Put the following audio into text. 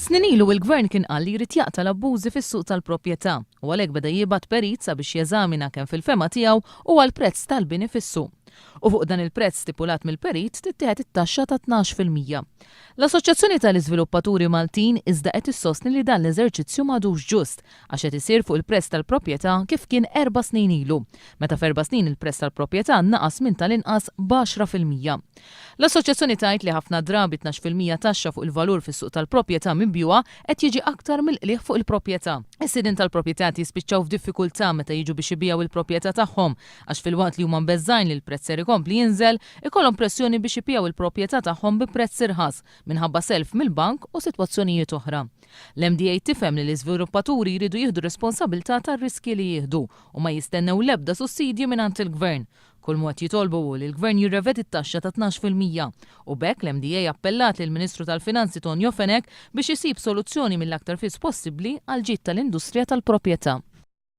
Snin ilu il-Gvern kien qal li jrid jaqta' l-abbużi fis-suq tal-proprjetà u għalhekk beda jibgħat perit sabiex jeżamina kemm fil-fehma tiegħu huwa l-prezz tal-bini fis-suq. U fuq dan il-prezz stipulat mill-perit tittieħed it-taxxa ta' 12%. L-Assoċjazzjoni tal-Iżviluppaturi Maltin iżda qed issostni li dan l-eżerċizzju m'għadux ġust għax qed isir fuq il-prezz tal-proprjetà kif kien erba' snin ilu, meta f'erba' snin il-prezz tal-proprjetà naqas minn tal-inqas b'10%. L-Assoċjazzjoni tgħid li ħafna drabi 12% taxxa fuq il-valur fis-suq tal-proprjetà mibjugħa qed jiġi aktar mill-qligħ fuq il-proprjetà. Is-sidien tal-proprjetà qed jispiċċaw f'diffikultà meta jiġu biex ibigħu il-proprjetà tagħhom għax filwaqt li huma mbeżżgħin li l-prezz ser ikompli jinżel, ikollhom pressjoni biex ibigħu il-proprjetà tagħhom bi prezz irħas minħabba self mill-bank u sitwazzjonijiet oħra. L-MDA tifhem li l-iżviluppaturi jridu jieħdu responsabilità tar-riskji li jieħdu u ma jistennew l-ebda sussidji mingħand il-Gvern. Kull ma qed jitolbu hu li l-Gvern jirrevedi t-taxxa ta' 12% u b'hekk l-MDA appellat lill-Ministru tal-Finanzi Tonio Fenech biex isib soluzzjoni mill-aktar fis possibbli għall-ġid tal-industrija tal-proprjetà.